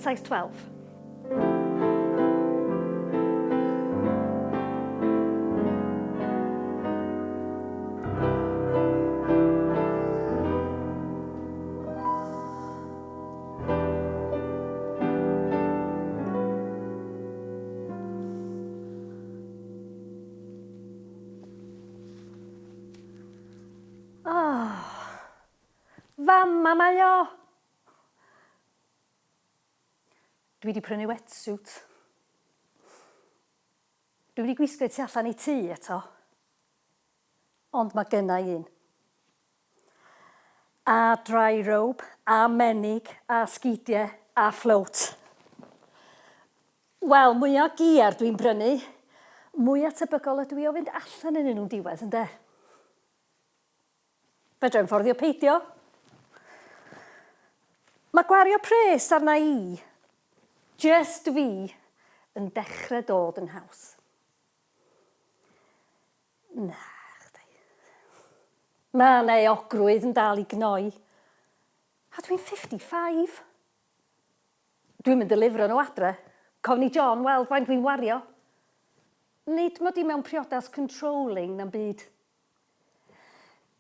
Size 12. Oh, fama mae o! Dwi wedi prynu wetsuit. Dwi wedi gwisgo tu allan i tŷ eto. Ond mae gynna i un. A dry robe, a menig, a sgidiau, a float. Wel, mwya o gear dwi'n brynu, mwya tebygol ydw i o fynd allan yn nhw'n diwedd, ynde? Fedra i'm fforddio peidio. Mae gwario pres arna i, jyst fi, yn dechrau dod yn haws. Na, chdi. Mae 'na euogrwydd yn dal i gnoi. A dwi'n 55. Dwi'm yn delifro nhw adre. Cofn i John weld faint dwi'n wario. Nid mod i mewn priodas controlling na'm byd.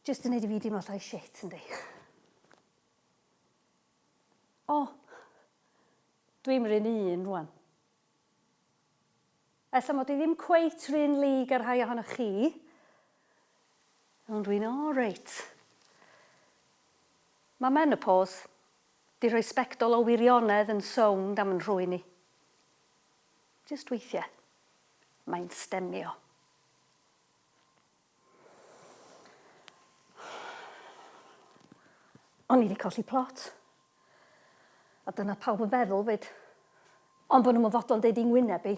Jyst yn neud i fi deimlo llai shit, yndi. O, dwi'm run un rwan. Ella mod i ddim cweit run league â rhai ohonoch chi, ond dwi'n alright. Mae menopause 'di rhoi sbectol o wirionedd yn sownd am 'y nhrwyn i. Jyst weithiau, mae'n stemio. O'n i 'di colli plot. A dyna pawb yn feddwl 'fyd. Ond bod nhw'm yn fodlon deud i ngwyneb i.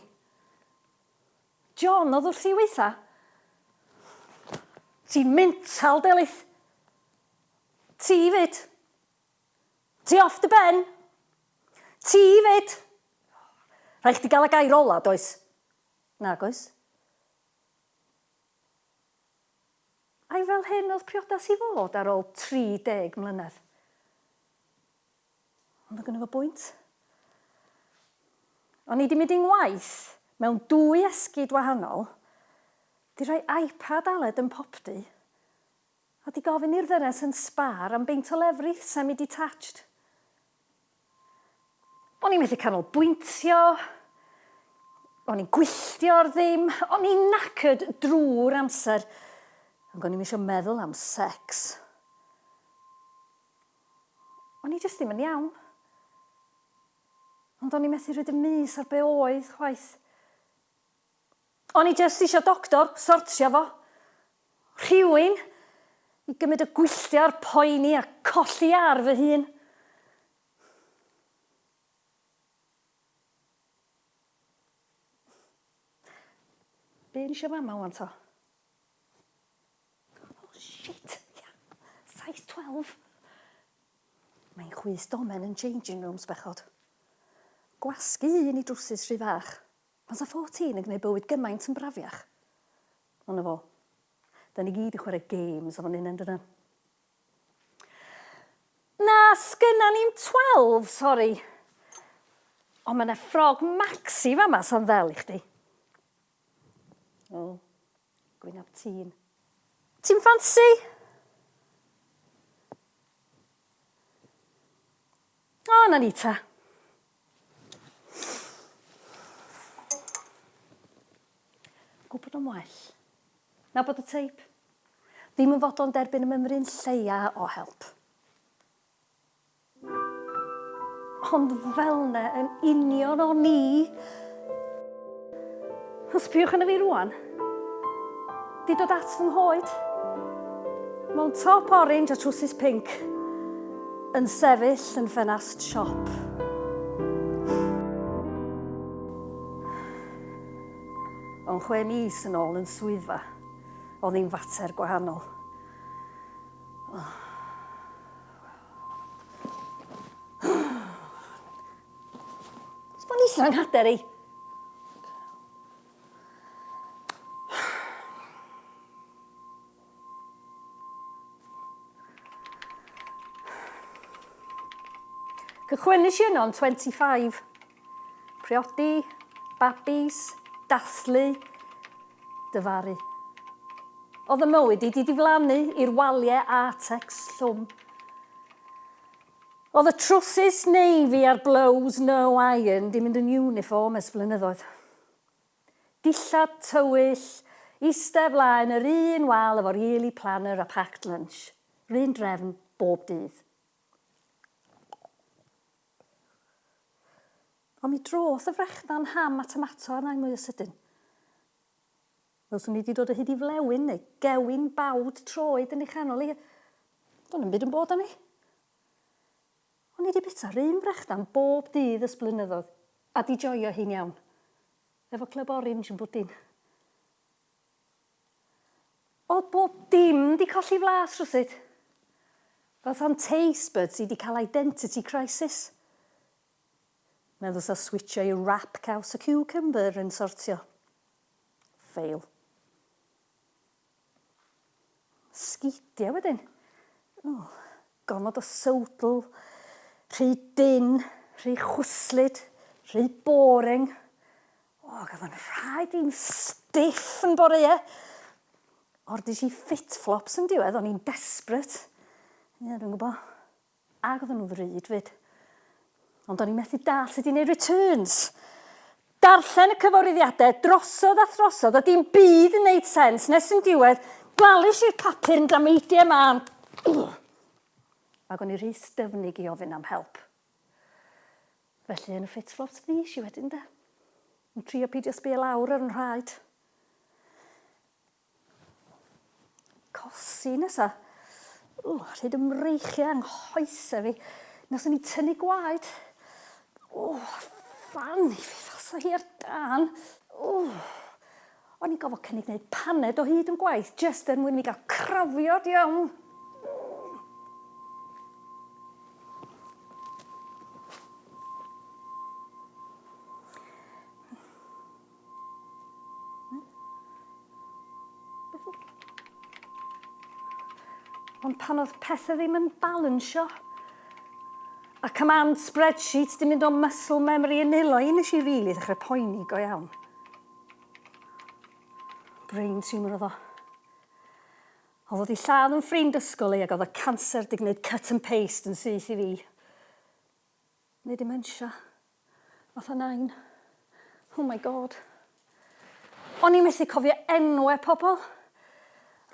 John oedd wrthi weitha. Ti'n mental, Delyth. Ti 'fyd. Ti off dy ben. Ti 'fyd. Rhaid chdi gael y gair ola, does? Nag oes. Ai fel hyn oedd priodas i fod ar ôl 30 mlynedd? Ond oedd gynno fo bwynt. O'n i 'di mynd i ngwaith mewn dwy esgid wahanol, 'di rhoi iPad Aled yn popty, a 'di gofyn i'r ddynes yn Spar am beint o lefrith semi-detached. O'n i'n methu canolbwyntio, o'n i'n gwylltio ar ddim, o'n i'n knackered drwy'r amser, ac o'n i'm eisiau meddwl am sex. O'n i jyst ddim yn iawn. Ond o'n i'n methu rhoi y mys ar be oedd, chwaith. O'n i jyst isio doctor, sortio fo. Rhywun i gymryd y gwylltio a'r poeni a colli ar fy hun. Be o'n i isio fama wan to? Oh shit, ia, size 12. Mae'n chwys domen yn changing rooms bechod. Gwasgu un i drwsus rhy fach. Pan 'sa 14 yn gwneud bywyd gymaint yn brafiach. Ond 'na fo. Da ni gyd yn chwarae games efo'n hunain dydan? Na, sgynna ni'm 12, sori. Ond mae 'na ffrog maxi fama sa'n ddel i chdi. O, gwynab tîn. Ti'n ffansi? O, na ni ta. Gwybod o'n well. Na bod y teip. Ddim yn fodlon derbyn y mymryn lleia o help. Ond fel'na yn union o'n i. Ond sbiwch arna fi rwan. Di dod at fy nghoed. Mewn top orange a trwsus pink. Yn sefyll yn ffenast siop. Ond chwe mis yn ôl yn swyddfa, oedd hi'n fater gwahanol. Oh. Sbon isla nghader i. Cychwynnes i yno yn 25. Priodi, babis, dathlu, dyfaru. Oedd y mywyd i 'di diflannu i'r waliau Artex llwm. Oedd y trowsus navy a'r blows no iron 'di mynd yn uniform ers blynyddoedd. Dillad tywyll, iste flaen yr un wal efo'r yearly planner a packed lunch. Run drefn bob dydd. Ond mi droth y frechdan ham a tomato arna i mwy o sydyn. Ddylswn i 'di dod o hyd i flewyn neu gewyn bawd troed yn ei chanol hi. Do'n i'm byd yn bod arni. O'n i 'di bita'r un frechdan bob dydd ers blynyddoedd a 'di joio hi'n iawn. Efo Club Orange yn bwdin. O'dd bob dim 'di colli flas rywsut. Fel sa'n taste buds i 'di cael identity crisis. Meddwl sa switsio i wrap caws a cucumber yn sortio. Fail. Sgidia wedyn. Oh, gormod o sowdl, rhy dynn, rhy chwyslyd, rhy boring. O, oh, gath o'n rhaid i'n stiff yn boreau. Ordis i fit flops yn diwedd, o'n i'n desperate. Ie, yeah, dwi'n gwybod. Ac oedden nhw'n ddrud 'fyd. Ond o'n i'n methu dallt sut i wneud returns. Darllen y cyfarwyddiadau drosodd a throsodd a dim byd yn neud sens nes yn diwedd gwalish i'r papur yn dameidiau mân. Ac o'n i rhy styfnig i ofyn am help. Felly yn y ffit flops fues i wedyn de. Yn trio peidio sbio lawr ar 'y nhraed. Cosi nesa. O, rhaid y mreichiau yng nghoesau fi. Nes o'n i tynnu gwaed. O, fan i fi fel sa hi ar dân. O, o'n i'n gofod cynnig gwneud paned o hyd yn gwaith, jyst er mwyn i mi gael crafiad iawn. Ond pan oedd pethau ddim yn balansio, a command spreadsheet di mynd o muscle memory yn nilo i, nes i rili really ddechrau poeni go iawn. Brain tumour oedd o. Oedd o di lladd yn ffrind ysgol i ac oedd y cancer di gwneud cut and paste yn syth i fi. Neu dementia. Fatha nain. Oh my God. O'n i methu cofio enwe pobl.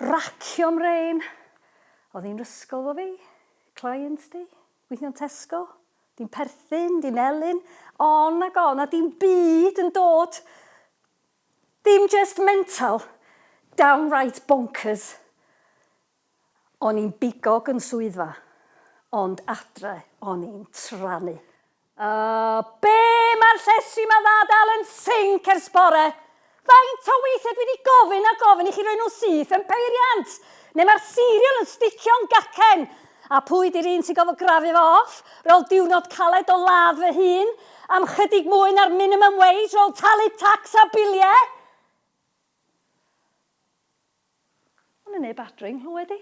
Racio mrên. Oedd hi'n ysgol fo fi. Client di. Gweithio'n Tesco. Di'n perthyn, di'n elyn. On ag on, a dim byd yn dod. Dim just mental. Downright bonkers. O'n i'n bigog yn swyddfa, ond adre o'n i'n tranu. A be mae'r llestri 'ma dda dal yn sinc ers bore? Faint o weithiau dwi 'di gofyn a gofyn i chi roi nhw syth yn peiriant? Neu mae'r cereal yn sticio'n gacen? A pwy 'di'r un sy'n gofod grafu fo off? Rôl diwrnod caled o ladd fy hun am chydig mwy na'r minimum wage, rôl talu tax a biliau? O'n neb adre i nghlywed i.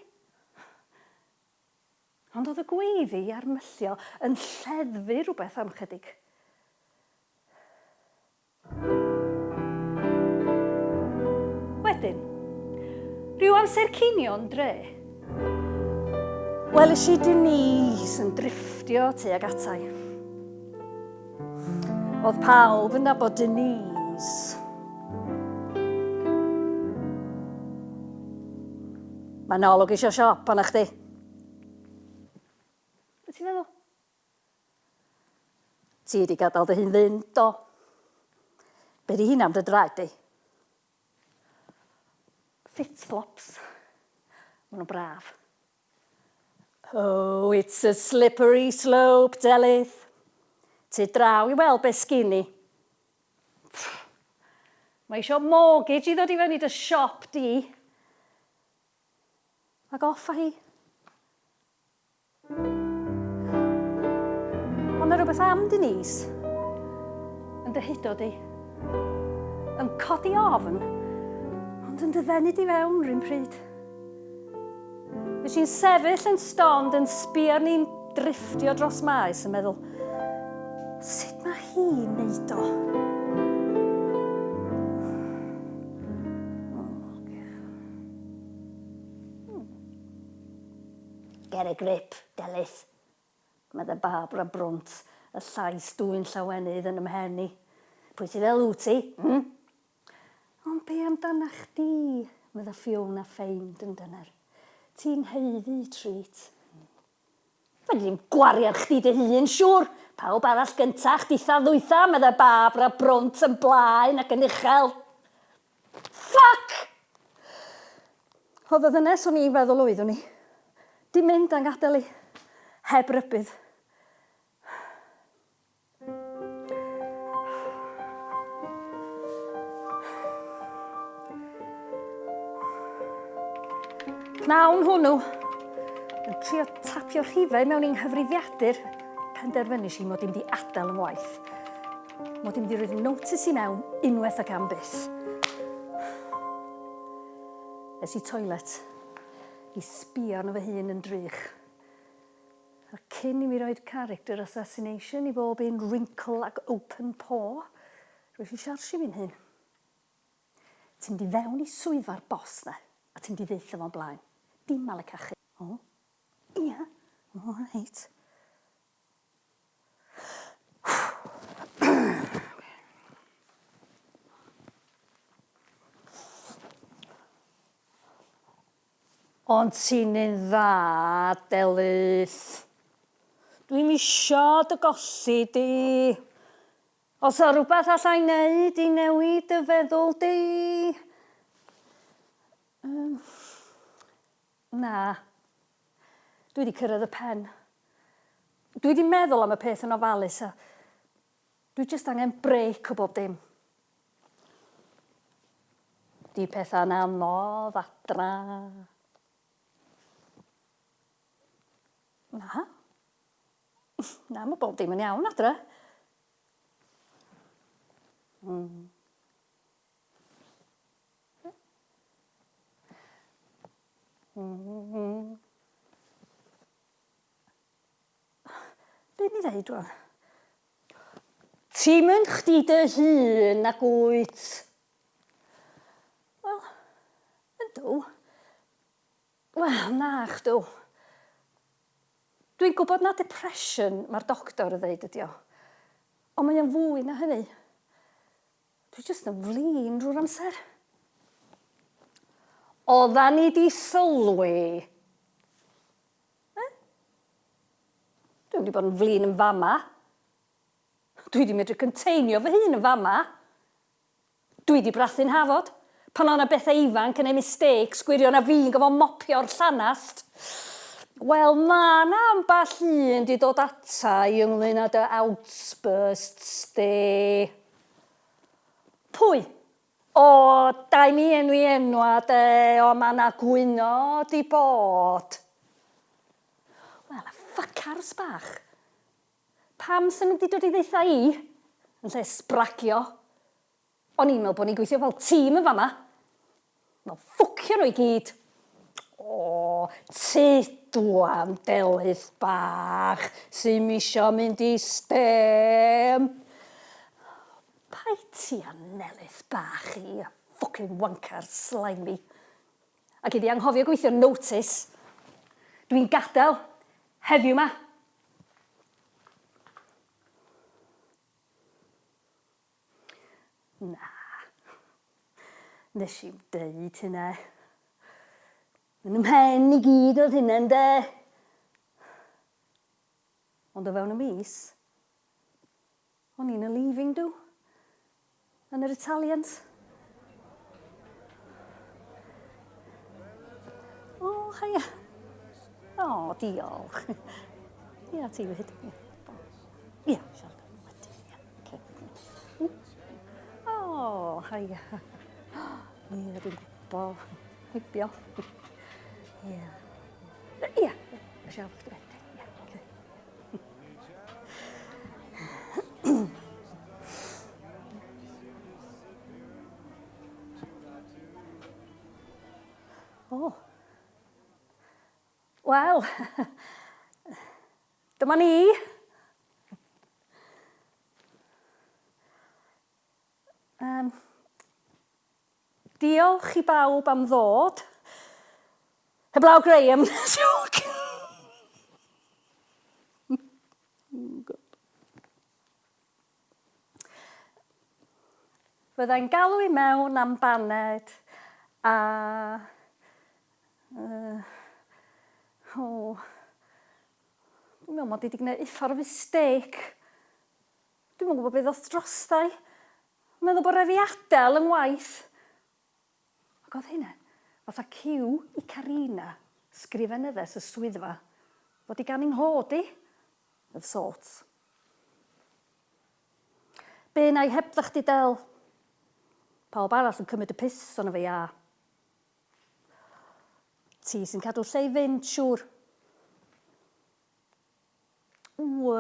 Ond oedd y gweiddi a'r myllio yn lleddfu rhywbeth am chydig. Wedyn, rhyw amser cinio yn dre, weles i Denise yn drifftio tuag atai. Oedd pawb yn nabod Denise. Mae'n olwg eisiau siop arna chdi. Be ti'n feddwl? Ti wedi gadael dy hun fynd, do. Be di hynna am dy draed di? Fit-flops. Maen nhw'n braf. Oh, it's a slippery slope, Delyth. Ti draw i weld beth sgin i. Mae eisiau mortgage i ddod i fewn i dy siop di. Ac off â hi. Ond mae rhywbeth am Denise yn dy hudo di. Yn codi ofn, ond yn dy ddenu di fewn rhywun pryd. Fes i'n sefyll yn stond yn sbio arni'n drifftio dros maes yn meddwl, Sut mae hi'n neud o? Get a grip, Delyth. Medde Barbara Brunt, y llais dwyn llawenydd yn 'y mhen i. Pwy sydd fel wyt ti, hm? Ond be amdana chdi? medda Fiona Ffeind yn dyner. Ti'n haeddu treat. Fedri di'm gwario ar chdi dy hun, siŵr! Pawb arall gynta, chditha ddwytha, medde Barbara Brunt yn blaen ac yn uchel. Fuck! Oedd y ddynes o'n i'n feddwl oeddwn i. 'Di mynd a'n gadael i. Heb rybudd. Pnawn hwnnw, yn trio tapio rhifau mewn i'n nghyfrifiadur, penderfynis i mod i'n mynd i adael yn waith. Mod i'n mynd i roed notice i mewn unwaith ac am byth. Es i toilet i sbio arno fy hun yn drych. A cyn i mi roed character assassination i bob un wrinkle ac open pore, roes i siarsio fi'n hun. Ti'n mynd i fewn i swyddfa'r boss 'na, a ti'n mynd i ddeutha fo'n blaen. Dim malu cachu. O, ia, o reit. Ond ti'n un dda, Delyth. Dwi'm isio dy golli di. Os 'na rwbath alla i neud i newid dy feddwl di? Yym, na. Dwi 'di cyrraedd y pen. Dwi 'di meddwl am y peth yn ofalus a dwi jyst angen brêc o bob dim. 'Di petha'n anodd adra. Na. Na, ma' bob dim yn iawn adra. Mm. Mm. Be ni ddeud rwan? Ti'n mynd chdi dy hun nag wyt? Wel, yndw. Wel, na chdw. Dwi'n gwybod na depression mae'r doctor yn ddeud ydi o. Ond mae o'n fwy na hynny. Dwi jyst yn flin drwy'r amser. Odda ni di sylwi. Eh? Dwi'm wedi bod yn flin yn fama. Dwi di medru conteinio fy hun yn fama. Dwi di brathu'n hafod. Pan o'na bethau ifanc yn ei mistakes gwirion a fi'n gofo mopio'r llanast. Wel, ma' 'na ambell un 'di dod ata i ynglŷn â dy outbursts di. Pwy? O, da i mi enwi enwa de, o ma' 'na gwyno 'di bod. Wel, y ffycars bach. Pam 'sen nhw 'di dod i ddeutha i, yn lle sbragio? O'n i'n meddwl bod ni'n gweithio fel tîm yn fama. Wel, ffwcio nhw i gyd. O, tudwan Delyth bach sy'm isio mynd i stêm. Paid ti â Nelyth bach i, y ffwcin wancar slimy. Ac iddi anghofio gweithio notice. Dwi'n gadael heddiw 'ma. Na. Nes i'm deud hynna. Yn 'y mhen i gyd oedd hynna ynde? Ond o fewn y mis, o'n i'n y leaving do. Yn yr Italians. O, haia. O, diolch. Ia, ti fyd. Ia. Ia, siarad wedyn. Ia, oce. O, haia. Ia, dwi'n gwybod. Gwybio. Ia. Ia, siarad chdi wedyn. Ia, oce. O. Wel, dyma ni. Diolch i bawb am ddod. Heblaw Graham. Joke! Fyddai'n galw i mewn am baned a... Uh, o, dwi'n meddwl mod i wedi gwneud uffar o fistêc. Dwi'm yn gwybod be ddoth drostai. Meddwl bod rhaid fi adael yng ngwaith. Ac oedd hynna fatha ciw i Carina, sgrifenyddes y swyddfa, fod i ganu 'nghod i, of sorts. Be wna i hebdda chdi Del? Pawb arall yn cymryd y piss ono fi a ti sy'n cadw lle i fynd siŵr. Ww.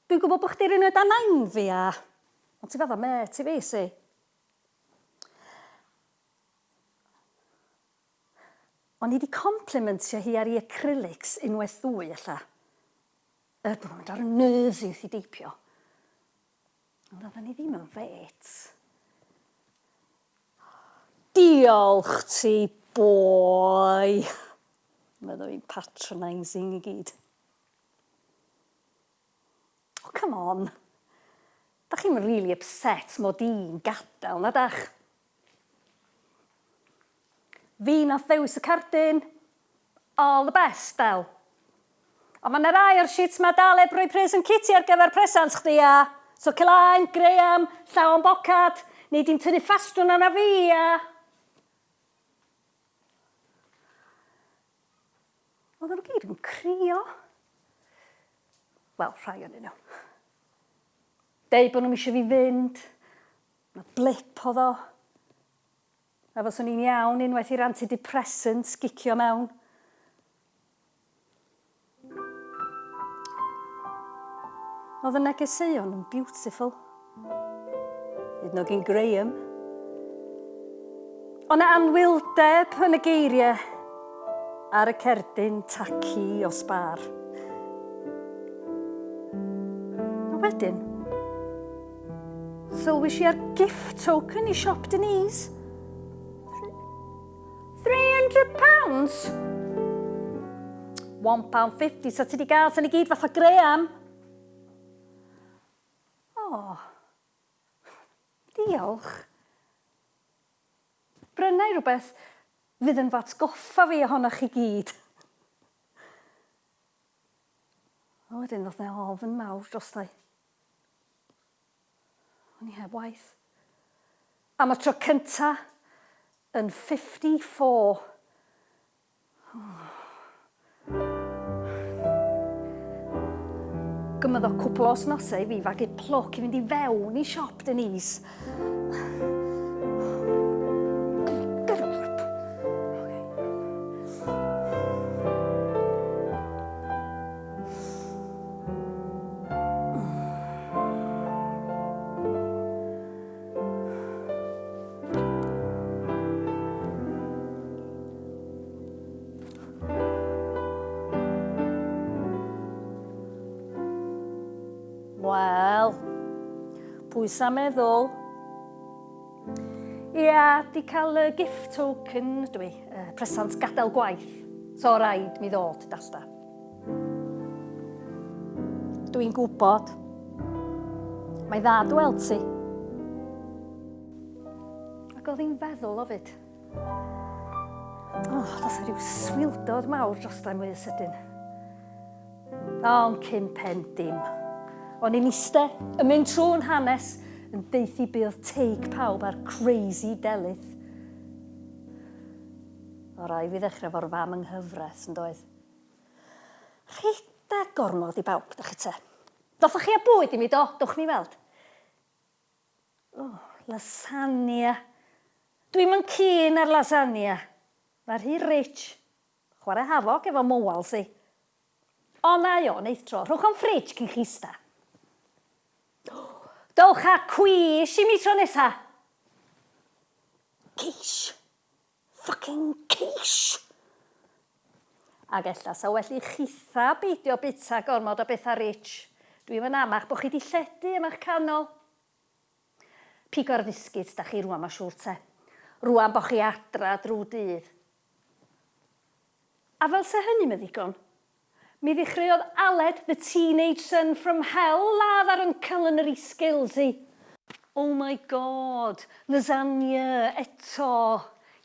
Dwi'n gwybod bod chdi'r un oed â nain fi a... Ond ti fatha mêt i fi, si. O'n i 'di complimentio hi ar ei acrylics unwaith ddwy ella. Er bod o'n mynd ar 'y nerves i wrth i deipio. Ond oedden ni ddim yn fêts. Diolch ti, boi! Meddwl fi'n patronising i gyd. Oh, come on. Da chi'm really upset mod i'n gadael, na dach? Fi nath ddewis y cardyn. All the best, Del. Ond mae 'na rai o'r shit 'ma dal heb roi pres yn kitty ar gyfer presant chdi, ia. So Celain, Graham, llaw yn bocad, nei di'm tynnu ffastwn arna fi, ia. Oedden nhw gyd yn crio. Wel, rhai o'nyn nhw. Deud bod nhw'm eisiau fi fynd. Na blip oedd o. A fyswn i'n iawn unwaith i'r antidepressants gicio mewn. Oedd y negeseuon yn beautiful. Hyd yn oed gin Graham. Ond na anwyldeb yn y geiriau ar y cerdyn taci o sbar. A wedyn, sylwish i ar gift token i siop Denise. £300? £1.50 sa ti di gael, sa ni gyd fatha Graham. O, diolch. Bryna i rhywbeth fydd yn f'atgoffa fi ohonoch chi gyd. A wedyn ddoth 'na ofn mawr drosta i. O'n i heb waith. Am y tro cynta yn 54. Gymrodd o cwpl o wsnosau i fi fagu plwc i fynd i fewn i siop Denise. Get a grip. Okay. Wel, pwy sa'n meddwl? Ia, di cael y gift token dwi, uh, presant gadael gwaith. So rhaid mi ddod, dasta. Dwi'n gwybod. Mae dda dy weld ti. Ac oedd hi'n feddwl o fyd. Oh, does rhyw swildod mawr drostai mwy o sydyn. Ond cyn pen dim. O'n i'n iste, yn mynd trwy'n hanes, yn deithi be oedd take pawb ar crazy Delyth. O rai fi ddechrau fo'r fam yng nghyfraith, yn doedd? Rheda gormod i bawb, da chi te. Dothoch chi â bwyd i mi, do? Dowch mi weld. Oh, lasagna. Dwi'm yn keen ar lasagna. Mae rhy rich. Chwarae hafog efo mowals i. O, na o, neith tro. Rhowch o'n ffridge cyn chi ista. Dowch â cwis i mi tro nesa. Quiche. Fucking quiche! Ac ella sa well i chitha beidio bita gormod o betha rich. Dwi'm yn amach bo chi di lledu am ych canol. Pigo'r fisgits da chi rwan ma siŵr te. Rwan bo chi adra drw dydd. A fel se hynny'm yn ddigon, mi ddechreuodd Aled, the teenage son from hell, ladd ar 'yn culinary skills i. Oh my God, lasagna, eto.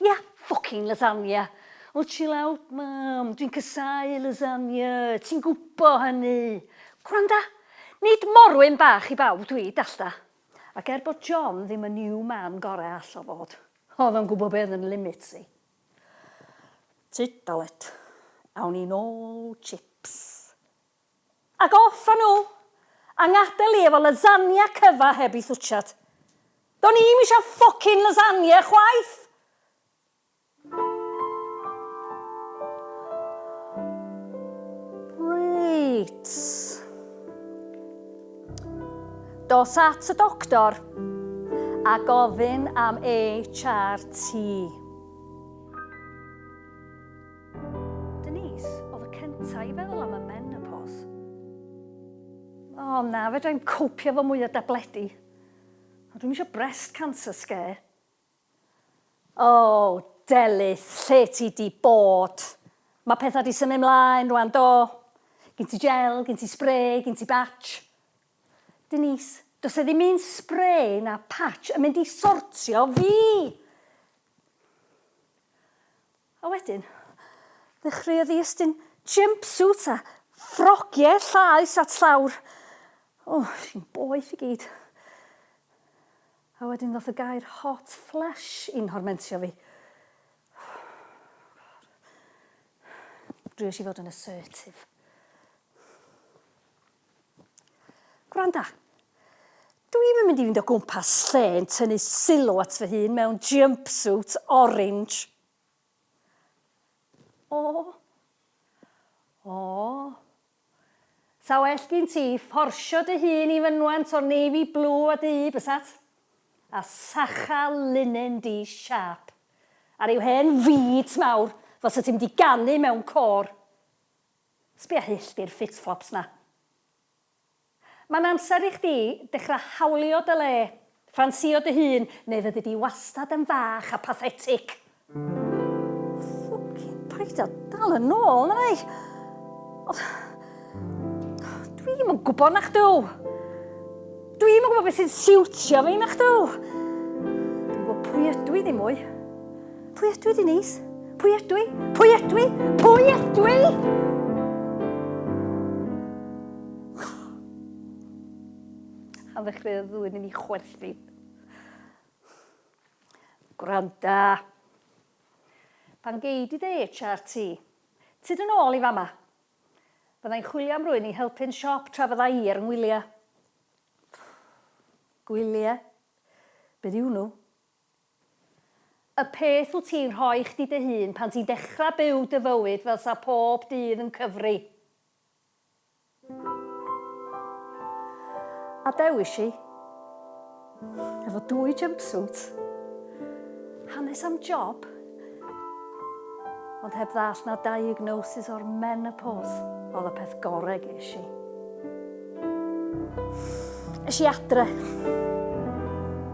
Ia, ffwcin lasagna. Oh chill out mam, dwi'n casáu lasagna, ti'n gwbo hynny. Gwranda, nid morwyn bach i bawb dwi, dallta. Ac er bod John ddim y new man gore all o fod, o'dd o'n gwbo be oedd yn limits i. Tyd Aled, awn ni nôl chips. Ac off â nhw! A ngadel i efo lasagna cyfa heb ei thwtsiad. Do'n i'm eisiau ffocin lasagna chwaith! Reit. Dos at y doctor a gofyn am HRT. Denise oedd y cynta i feddwl am y menopause. O na, fedra i'm copio efo mwy o dabledi. A dwi'm eisiau breast cancer scare. O, Delyth, lle ti 'di bod? Mae pethau 'di symud mlaen rwan, do? Gin ti gel, gin ti spray, gin ti batch. Denise, does e ddim un spray na patch yn mynd i sortio fi! A wedyn, ddechreuodd hi estyn jumpsuit a ffrogiau llaes at llawr. O, sy'n boeth i gyd. A wedyn ddoth y gair hot flash i'n nhormentio fi. Dries i fod yn assertive. Gwranda, dwi'm yn mynd i fynd o gwmpas lle yn tynnu sylw at fy hun mewn jumpsuit orange. O, o, sa well gin ti fforsio dy hun i fynwent o navy blue a du, bysat? A sacha linen du siâp. A ryw hen feeds mawr, fel sa ti'n mynd i ganu mewn côr. Sbia hyll di'r ffit fflops 'na. Mae'n amser i chdi dechrau hawlio dy le, ffansïo dy hun, neu fyddi di wastad yn fach a pathetic. Ffwcin paid â dal yn ôl na fi. Dwi'm yn gwybod nachdw. Dwi'm yn gwybod beth sy'n siwtio fi nachdw. Dwi'n gwybod pwy ydw i ddim mwy. Pwy ydw i, Denise? Pwy ydw i? Pwy ydw i? Pwy ydw i? A ddechreuodd ddwyn i mi chwerthin. Gwranda. Pan gei di dy HRT, tyd yn ôl i fama. Fyddai'n chwilio am rwy'n i helpu'n siop tra fydda i ar 'ngwyliau. Gwyliau? Be 'di hwnnw? Y peth wyt ti'n rhoi chdi dy hun pan ti'n dechrau byw dy fywyd fel 'sa pob dydd yn cyfri. A dewis i, efo dwy jumpsuit, hanes am job, ond heb ddallt na diagnosis o'r menopause oedd y peth gorau ges i. Es i adre.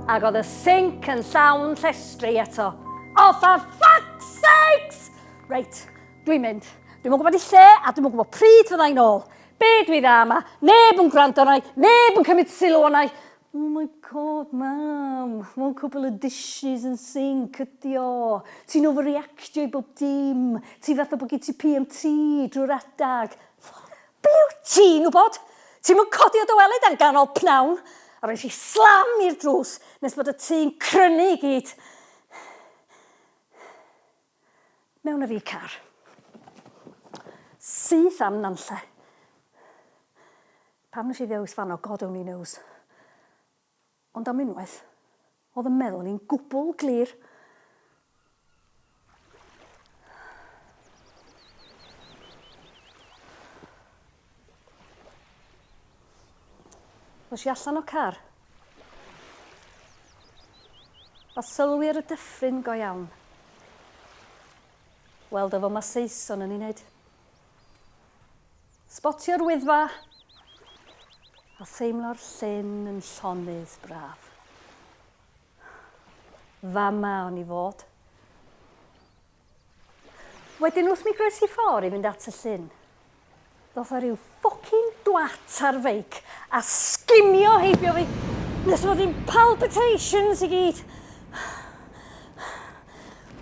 Ac oedd y sinc yn llawn llestri eto. Oh, for fuck's sakes! Reit, dwi'n mynd. Dwi'm yn gwybod i lle a dwi'm yn gwybod pryd fydda i'n ôl. Be dwi dda yma? Neb yn gwrando arna i, neb yn cymryd sylw arna i. Oh my god, mam, one couple of dishes yn sink ydi o. Ti'n overreactio i bob dim. Ti fatha bod gen ti PMT drwy'r adag. Be wyt ti'n wybod? Ti'm yn codi o dy wely dan ganol pnawn. A roes i slam i'r drws nes bod y tŷ'n crynu i gyd. Mewn â fi car. Syth am Nantlle. Pam nes i ddewis fanno, God only knows. Ond am unwaith, oedd 'y meddwl i'n gwbl glir. Ddos i allan o car. A sylwi ar y dyffryn go iawn. Weld efo ma Saeson yn ei wneud. Sbotio'r Wyddfa a theimlo'r llyn yn llonydd braf. Fama o'n i fod. Wedyn wrth mi groesi ffordd i fynd at y llyn, ddoth 'na ryw ffocin dwat ar feic a sgimio heibio fi nes fod i'n palpitations i gyd.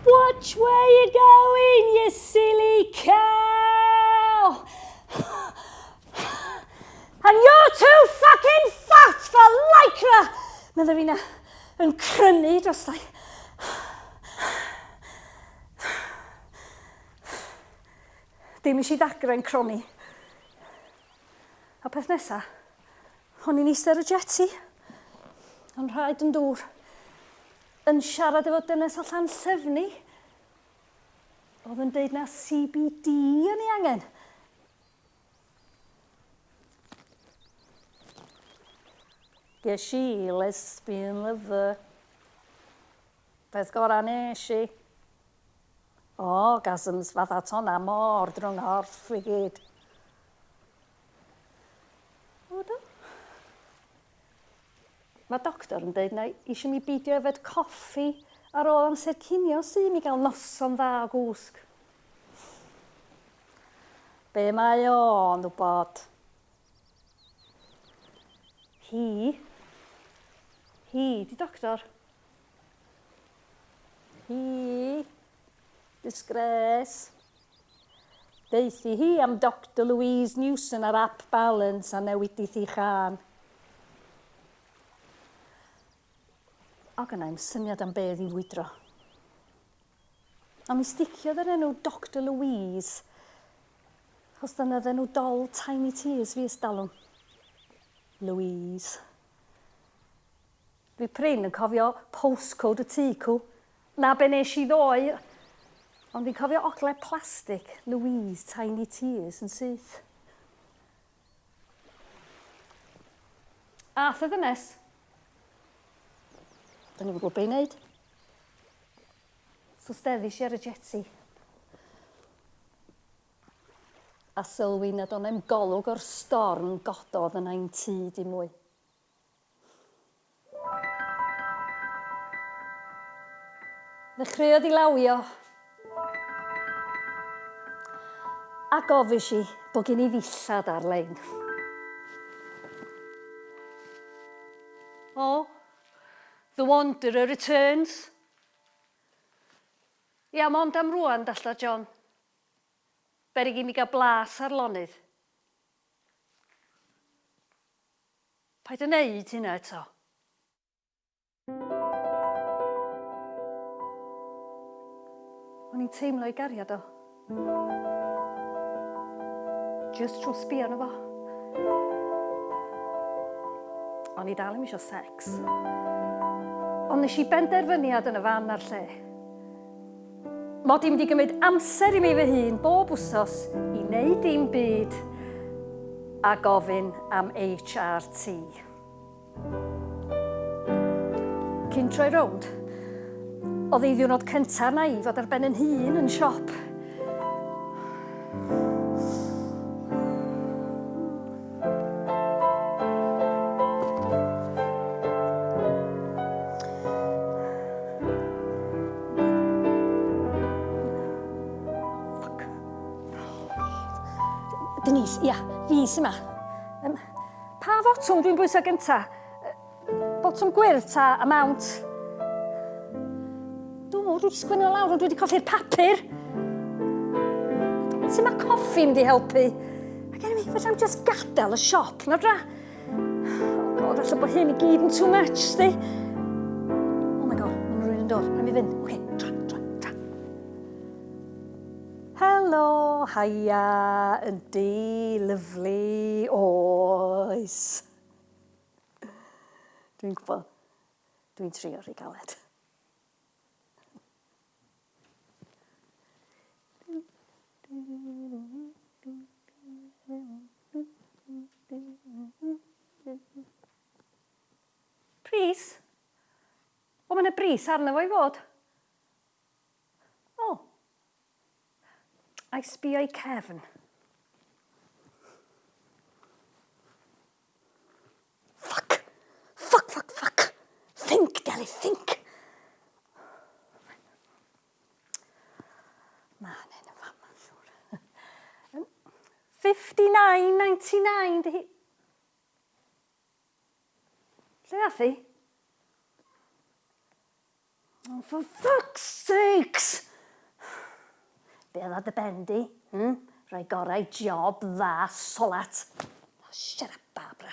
Watch where you're going, you silly cow! And you're too fucking fat for lycra! Medda finna, yn crynu drostai. Dim eisiau ddagrau'n cronni. A peth nesa, o'n i'n eistedd ar y jetty, yn rhaid yn dŵr, yn siarad efo dynes o Llanllyfni, oedd yn deud na CBD o'n i angen. Ges i lesbian lover. Peth gorau nes i. Orgasms fatha tonna môr drwng nghorff i gyd. O do? Mae doctor yn deud na eisiau mi beidio yfed coffi ar ôl amser cinio sy mi gael noson dda o gwsg. Be mae o'n wybod? Hi. Hi di doctor. Hi. Disgrace. Deuthi hi am Doctor Louise Newson ar app Balance a newidith hi chân. O, gynna i'm syniad am be oedd hi'n fwydro. Ond mi sticiodd yr enw Doctor Louise, achos dyna oedd enw dol Tiny Tears fi ers talwm. Louise. Dwi prin yn cofio postcode y tŷ cw. Na be nes i ddoe, ond fi'n cofio ogle plastic Louise Tiny Tears yn syth. Ath y ddynes. Do'n i'm yn gwybod be i wneud. So steddis i ar y jetty. A sylwi nad o'n i'm golwg o'r storm gododd yn ein tŷ dim mwy. Ddechreuodd i lawio. A gofis i bod gen i ddillad ar-lein. O, The Wanderer returns. Ia, mond am rŵan, dalla John. Beryg i mi gael blas ar lonydd. Paid â neud hynna eto. O'n i'n teimlo ei gariad o. Just trwy sbio arno fo. O'n i dal ddim eisiau sex. Ond nes i benderfyniad yn y fan a'r lle. Mod i'n mynd i gymryd amser i mi fy hun bob wsos i wneud dim byd a gofyn am HRT. Cyn troi rownd, oedd ei ddiwrnod cyntaf arna i fod ar ben yn hun yn siop. Fuck. Denise, ia, fi sy 'ma. Um, pa fotwm dwi'n bwyso gynta? Botwm gwyrdd ta amount? Dwi wedi sgwennu o lawr ond dwi wedi colli'r papur. Sut mae coffi mynd i helpu? Ac anyway, fedra i'm just gadael y siop, na dra. Oh God, alla bod hyn i gyd yn too much, sti. Oh my God, mae'n rhywun yn dod. Rhaid mi fynd. Oce, okay, tra, tra, tra. Helo, haia, yndi, lyfli, oes. Dwi'n gwybod, dwi'n trio rhy galed. Pris? O, mae yna bris arno fo i fod. O. A'i sbio i cefn. Fuck! Fuck, fuck, fuck! Think, Delyth, think! 9.99 di hi. Lle ath hi? Oh, for fuck's sakes! Be oedd dy ben di? Hmm? Rhoi gorau job dda solat. Oh, shut up, Barbara.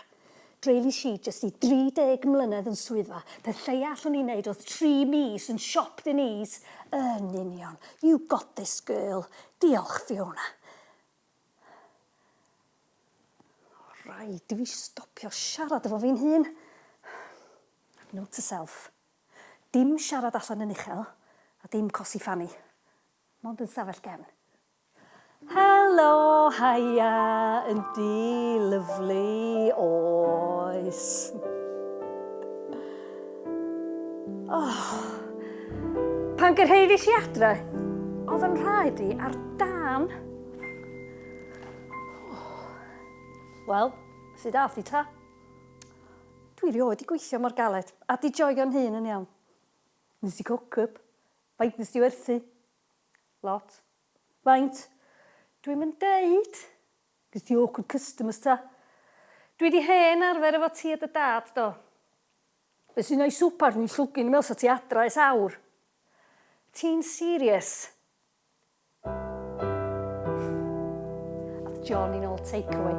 Dreulies i jyst i 30 mlynedd yn swyddfa. Peth lleia allwn i wneud oedd 3 mis yn siop Denise. Yn union. You got this, girl. Diolch, Fiona. Rhaid i fi stopio siarad efo fi'n hun. Note to self. Dim siarad allan yn uchel, a dim cosi ffani. Mond yn stafell gefn. Helo, haia, yndi, lyfli, oes. Oh. Pan gyrhaeddis i adre, oedd yn rhaid i ar dân. Wel, sut ath i ta? Dwi rioed 'di gweithio mor galed a 'di joio'n hun yn iawn. Nes i cook up. Faint nes di werthu? Lot. Faint? Dwi'm yn deud. Ges di awkward customers ta? Dwi 'di hen arfer efo ti a dy dad do. Be sy'n ei swpar ni'n llwgu ni'n meddwl sa ti adra ers awr. Ti'n serious? Ath John i nôl takeaway.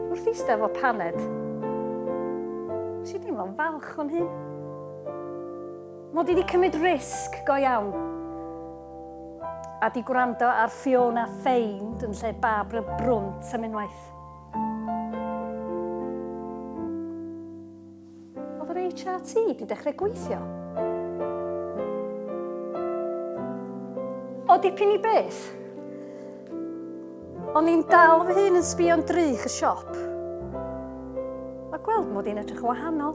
Wrth eistedd efo paned, nes i deimlo'n falch o'n hun. Mod i wedi cymryd risg go iawn. A di gwrando ar Fiona Feind yn lle Barbara Brunt am unwaith. Oedd yr HRT 'di dechrau gweithio? O dipyn i beth. O'n i'n dal fy hun yn sbio'n drych y siop. A gweld mod i'n edrych yn wahanol.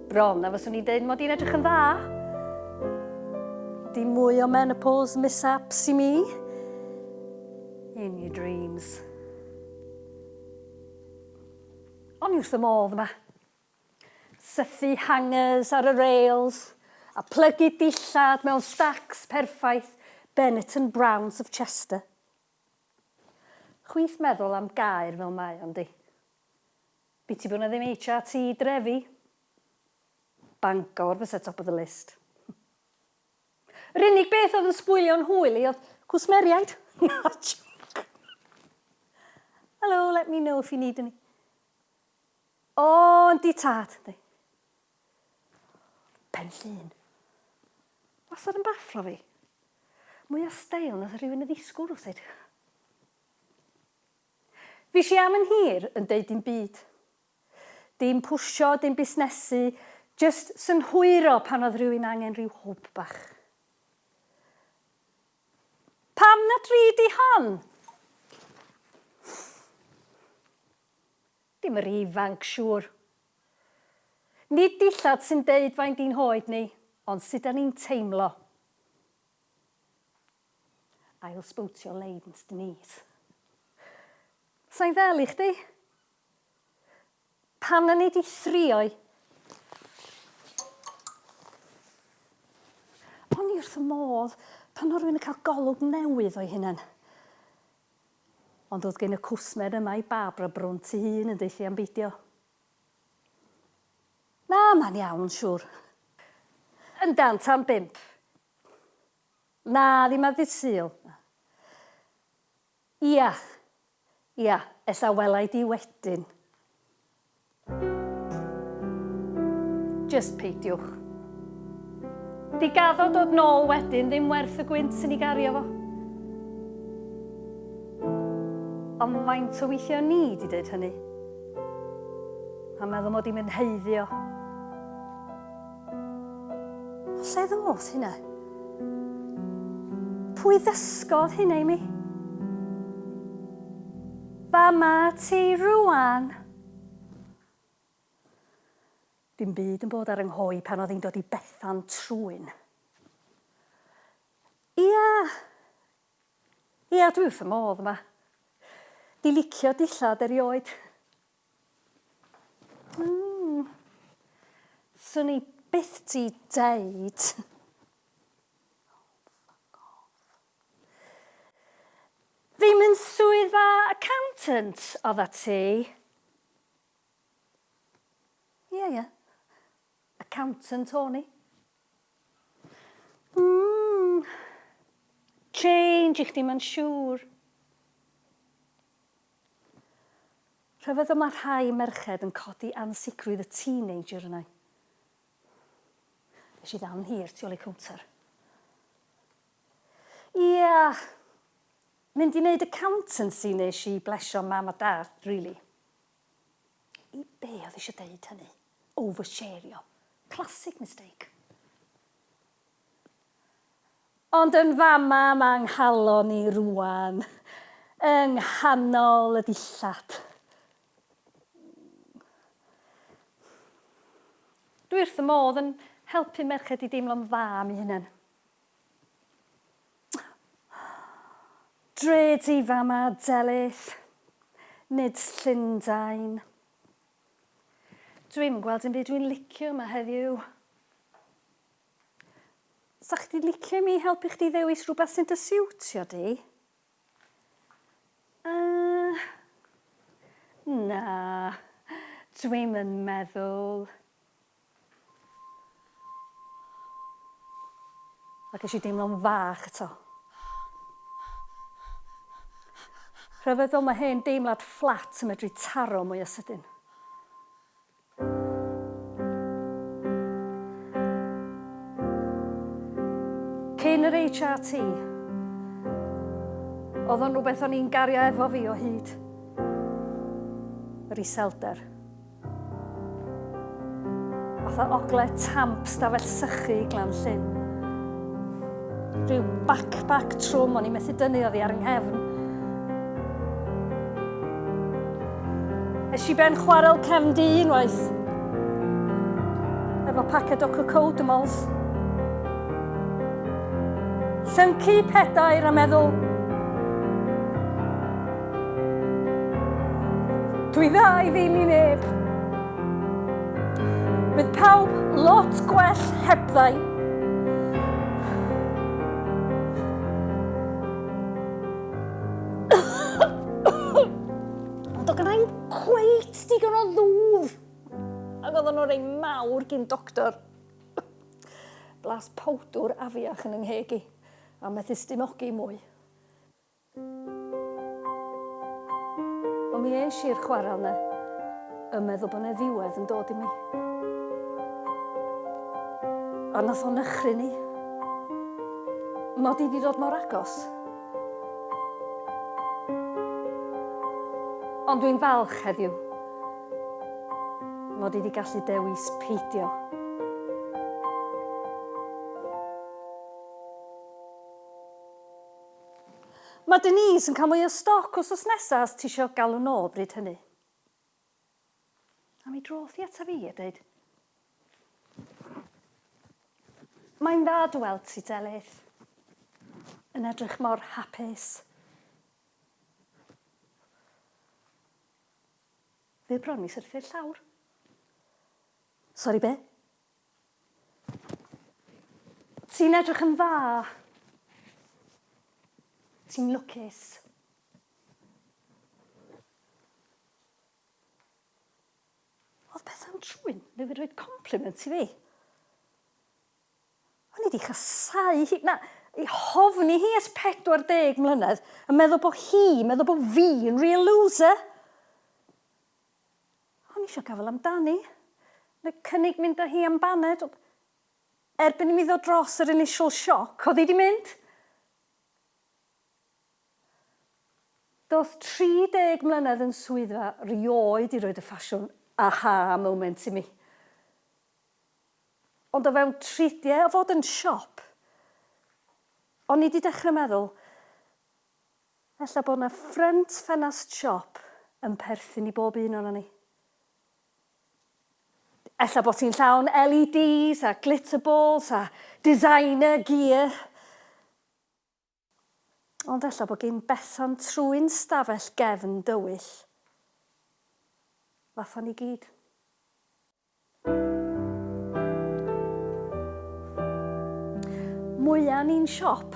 Bron a fyswn i'n deud mod i'n edrych yn dda. Dim mwy o menopause mishaps i mi. In your dreams. O'n i wrth fy modd yma. Sythu hangers ar y rails a plygu dillad mewn stacks perffaith Benetton Browns of Chester. Chwith meddwl am gaer fel mae o, yndi? Biti bod 'na ddim HRT i drefi. Bangor fysa top of the list. Yr unig beth oedd yn sbwylio'n hwyl i oedd cwsmeriaid. Na, joke. Hello, let me know if you need any. O, yndi tad. Yndi. Pen Llŷn. Wastad yn bafflo fi. Mwy o steil nath rhywun y ddisgwyl rywsut. Fues i am yn hir yn deud dim byd. Dim pwsio, dim busnesu, jyst synhwyro pan oedd rhywun angen rhyw hwb bach. Pam na dri di hon? Dim yr ifanc, siŵr. Nid dillad sy'n deud faint i'n hoed ni, ond sut 'da ni'n teimlo. I'll spotio leins Denise. Sa i'n ddel i chdi? Pam na nei di thrio'i? O'n i wrth fy modd pan oedd rhywun yn cael golwg newydd o'i hunan. Ond oedd gen y cwsmer yma i Barbara brwnt ei hun yn deutha i am beidio. Na, mae'n iawn, siŵr. Yndan, tan bump. Na, ddim ar ddydd Sul. Ia. Ia, ella wela i di wedyn. Jyst peidiwch. Di gaddo dod nôl wedyn ddim werth y gwynt sy'n ei gario fo. Ond faint o weithiau ni di dweud hynny? A meddwl mod i'n mynd heiddio. O lle ddoth hynna? Pwy ddysgodd hynna i mi? Fama ti rŵan. Dim byd yn bod ar 'y nghoi pan oedd hi'n dod i Bethan Trwyn. Ia, ia, dwi wrth fy modd yma. Di licio dillad erioed. Mm. Swn i byth di deud. Oh, fuck off. Ddim yn swyddfa accountant odda ti? Ie, ie. Accountant o'n i. Mm. Change i chdi ma'n siŵr. Rhyfedd o mae rhai merched yn codi ansicrwydd y teenager yna. Nes i ddal yn hir tu ôl i cownter. Ia, mynd i wneud accountancy nes i blesio mam a dad, really. I be oedd eisiau deud hynny? Overshario. Classic mistake. Ond yn fama mae nghalon i rwan, yng nghanol y dillad. Dwi wrth fy modd yn helpu merched i deimlo'n dda am eu hunain. Dre di fama, Delyth. Nid Llundain. Dwi'm yn gweld dim byd dwi'n licio yma heddiw. Sa chdi licio i mi helpu chdi ddewis rhywbeth sy'n dy siwtio di? Uh, na, dwi'm yn meddwl. A ges i deimlo'n fach eto. Rhyfeddol mae hen deimlad fflat yn medru taro mwy o sydyn. Cyn yr HRT, oedd o'n rhywbeth o'n i'n gario efo fi o hyd. Yr iselder. Fatha ogle tamp stafell sychu Glan Llyn. Rhyw backpack trwm o'n i'n methu dynnu oddi ar 'y nghefn. Es i ben chwarel cefn du unwaith. Efo paced o cocodamols. Llyncu pedair a meddwl, Dwi dda i ddim i neb. Bydd pawb lot gwell hebddau. Ond oedd gennai'm cweit digon o ddŵr. Ac oedden nhw'n rei mawr gyn doctor. Blas powdwr afiach yn 'y ngheg i, a methu stumogi mwy. Ond mi es i'r chwarel 'na yn meddwl bod 'na ddiwedd yn dod i mi. A nath o nychry ni. Mod i 'di dod mor agos. Ond dwi'n falch heddiw mod i 'di gallu dewis peidio. Mae Denise yn cael mwy o stoc wsos nesa os ti isio galw nôl bryd hynny. A mi droth hi ata fi a deud, Mae'n dda dy weld ti, Delyth. Yn edrych mor hapus. Fe bron i syrthio'r llawr. Sori, be? Ti'n edrych yn dda. Ti'n lwcus. Oedd Bethan Trwyn newydd rhoi compliment i fi. O'n i 'di chasau hi, na, ei hofni hi ers 40 mlynedd yn meddwl bod hi, meddwl bod fi yn real loser. O'n i eisiau gafael amdani, na cynnig mynd â hi am baned, ond erbyn i mi ddod dros yr initial shock, oedd hi 'di mynd. Doedd 30 mlynedd yn swyddfa 'rioed 'di roid y ffasiwn aha moment i mi. Ond o fewn tridiau o fod yn siop, o'n i 'di dechrau meddwl, ella bod 'na ffrynt ffenast siop yn perthyn i bob un ohonon ni. Ella bod ti'n llawn LEDs a glitter balls a designer gear. Ond ella bod gin Bethan trwyn stafell gefn dywyll. Fatha ni gyd. Mwya ni'n siop,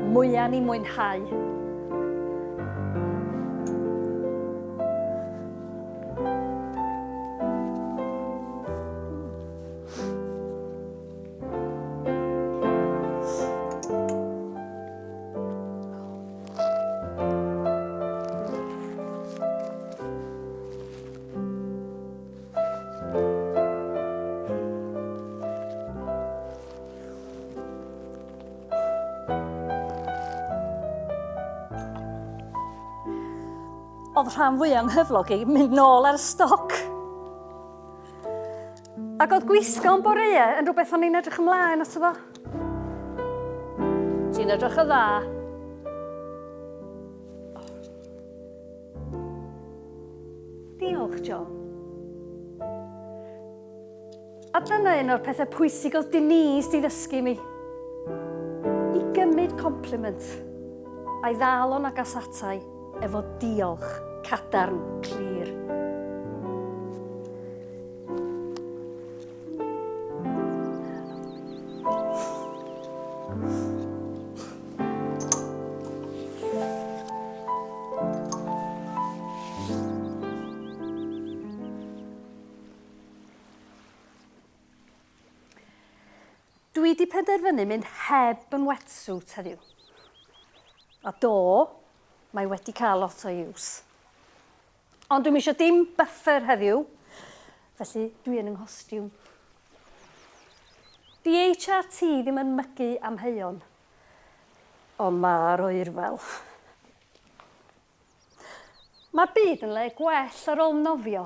mwya ni'n mwynhau. Oedd rhan fwyaf nghyflog i mynd nôl ar y stoc. Ac oedd gwisgo'n boreau yn rhywbeth o'n i'n edrych ymlaen ato fo. Ti'n edrych yn dda. Diolch, John. A dyna un o'r pethau pwysig oedd Denise di ddysgu mi. I gymryd compliment a'i ddal o'n agos atai efo diolch cadarn, clir. Dwi 'di penderfynu mynd heb yn wetsuit heddiw. A do, mae wedi cael lot o use. Ond dwi'm eisiau dim buffer heddiw, felly dwi yn 'y nghostïwm. Di HRT ddim yn mygu amheuon, ond mae'r oerfel. Mae'r byd yn le gwell ar ôl nofio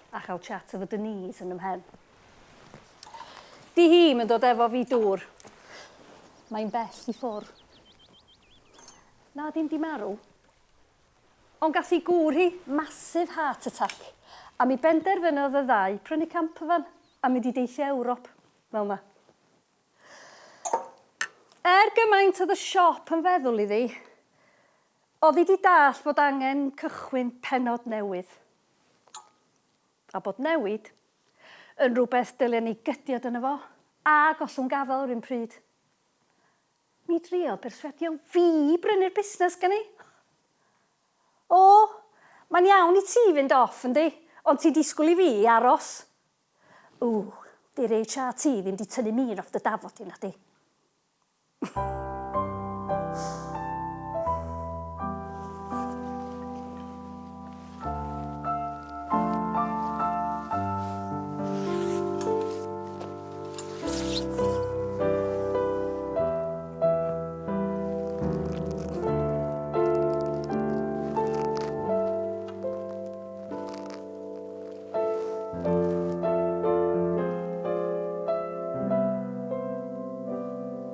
a chael chat efo Denise yn 'y mhen. Di hi'm yn dod efo fi dŵr. Mae'n bell i ffwr. Na, dim di marw. Ond gath ei gŵr hi massive heart attack a mi benderfynodd y ddau prynu campervan a mynd i deithio Ewrop fel 'na. Er gymaint oedd y siop yn feddwl iddi, oedd hi 'di dallt bod angen cychwyn pennod newydd. A bod newid yn rhywbeth dylia ni gydiod yno fo a gollwng gafael yr un pryd. Mi driodd berswadio fi i brynu'r busnes gen i. O, mae'n iawn i ti fynd off, yndi? Ond ti'n disgwyl i fi i aros. Ww, 'di'r HRT ddim 'di tynnu min off dy dafod di, nadi?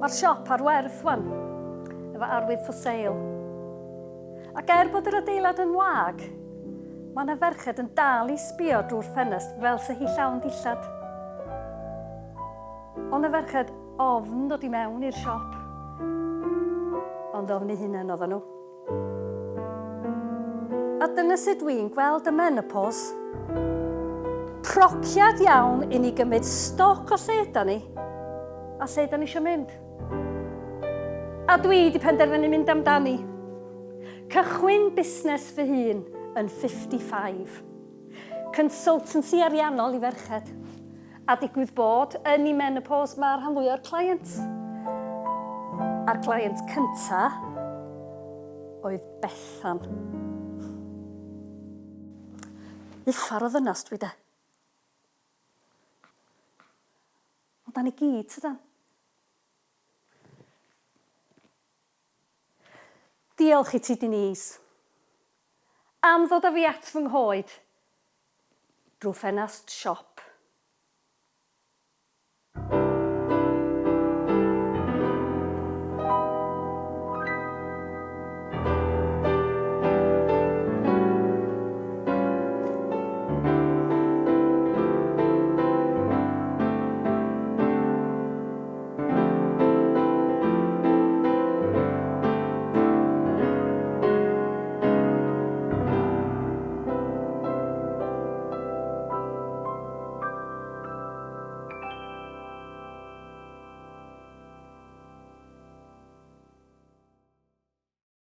Mae'r siop ar werth wan, efo arwydd for sale. Ac er bod yr adeilad yn wag, mae yna ferched yn dal i sbio drwy'r ffenest fel se hi llawn dillad. Ond y ferched ofn dod i mewn i'r siop. Ond ofn eu hunain oedden nhw. A dyna sut dwi'n gweld y menopause. Prociad iawn i ni gymryd stoc o lle yda ni a lle yda ni eisiau mynd. A dwi wedi penderfynu mynd amdani. Cychwyn busnes fy hun yn 55. Consultancy ariannol i ferched. A digwydd bod, yn ei menopause mae'r rhan fwyaf o'r clients. A'r client cynta oedd Bethan. Uffar o ddynas dwi de. Ond da ni gyd, tydan? Diolch i ti Denise. Am ddod â fi at fy nghoed. Drwy ffenast siop.